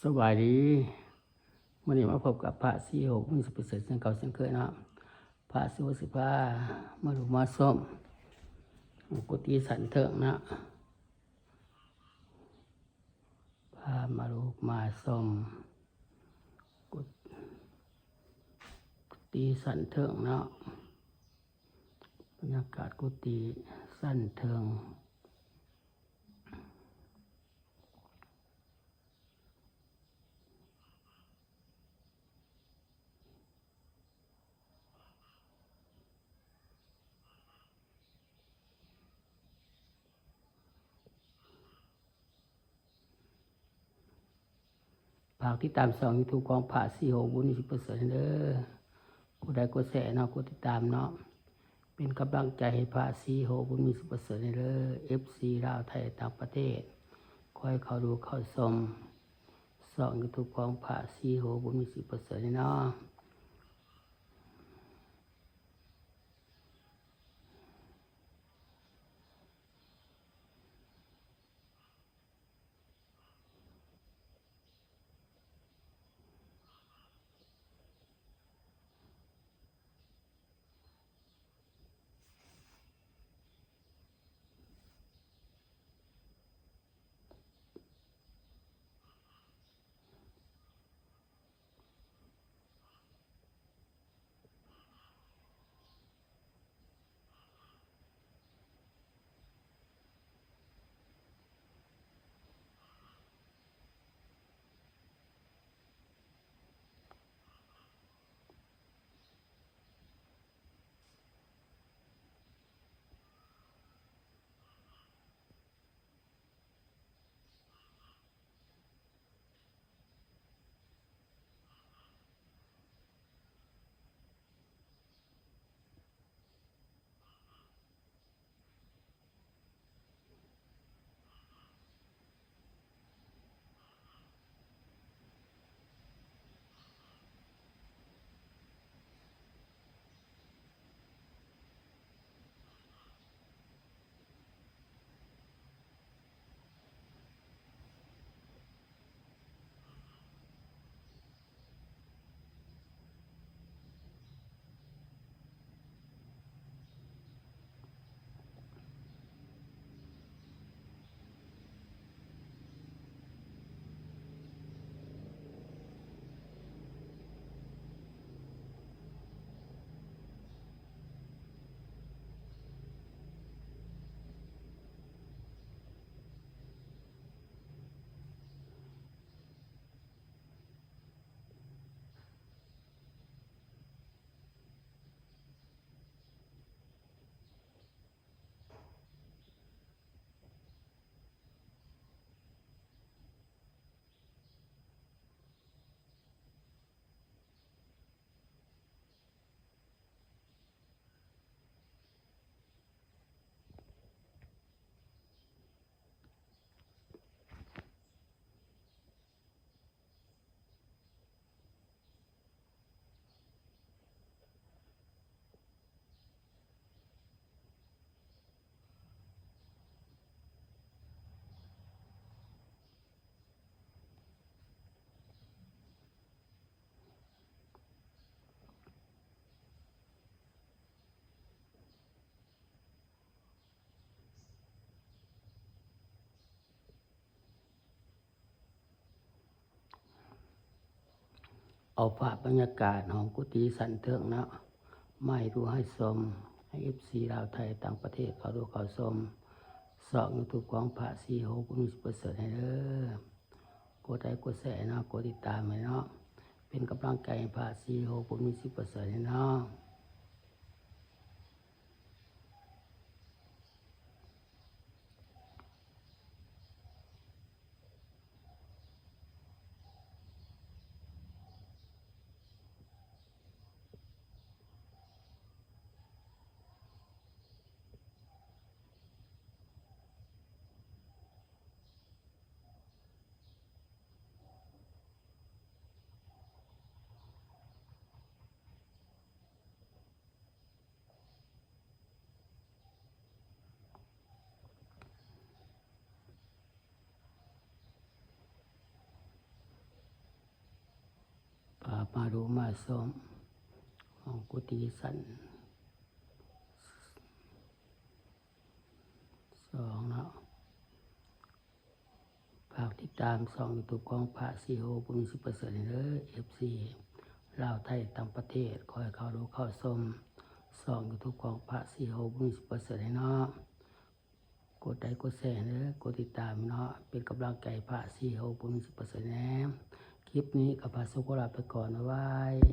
ສະບາຍດີ ມື້ນີ້ມາພົບກັບພະສີໂຫ ບຸນສີປະເສີດ ເຊັ່ນເກົ່າເຊັ່ນເຄີຍເນາະ. ພະສີໂຫຊິພາມາດູມາຊົມກຸຕິຊັ້ນເທິງເນາະ, ພາມາດູມາຊົມກຸ ກຸຕິຊັ້ນເທິງເນາະ, ບັນຍາກາດກຸຕິຊັ້ນເທິງ. ຝາກຕິດຕາມຊ່ອງຢູທູບຂອງພະສີໂຫ ບຸນສີປະເສີດເດີ. ກົດໄລຄ໌ ກົດແຊເນາະ, ກົດຕິດຕາມເນາະ, ເປັນກຳລັງໃຈໃຫ້ພະສີໂຫ ບຸນມີສຸປະເສີດເດີ. ເອັຟຊີ ລາວ ໄທ ຕ່າງປະເທດ ຄອຍເຂົ້າດູເຂົ້າຊົມຊ່ອງຢູທູບຂອງພະສີໂຫ ບຸນມີສຸປະເສີດເນາະ. ເອົາພາບບັນຍາກາດຫ້ອງກຸຕິຊັ້ນເທິງເນາະ ມາໃຫ້ດູໃຫ້ຊົມ ໃຫ້ເອັຟຊີລາວໄທຕ່າງປະເທດເຂົ້າດູເຂົ້າຊົມຊ່ອງຢູທູບຂອງພະສີໂຫ ບຸນມີສຸປະເສີດໃຫ້ເດີ. ກົດໄລຄ໌ ກົດແຊເນາະ, ກົດຕິດຕາມໃຫ້ເນາະ, ເປັນກຳລັງໃຈໃຫ້ພະສີໂຫ ບຸນມີສຸປະເສີດໃຫ້ເນາະ. ເ ມາດູມາຊົມຂອງກຸຕິວິສັນສອງເນາະ. ຝາກຕິດຕາມຊ່ອງຢູທູບຂອງພະສີໂຮບຸນສິປະເສີດເດີ ເອັຟຊີລາວໄທຕ່າງປະເທດ. ຂໍໃຫ້ເຂົ້າດູເຂົ້າຊົມຊ່ອງຢູທູບຂອງພະສີໂຮບຸນສິປະເສີດເນາະ. ກົດໄລກົດແຊເດີ ກົດຕິດຕາມເນາະ ເປັນກຳລັງໃຈພະສີໂຮບຸນສິປະເສີດແດ່. ຄລິບນີ້ກໍພະສີໂຮຂໍລາໄປກ່ອນ ບາຍບາຍ.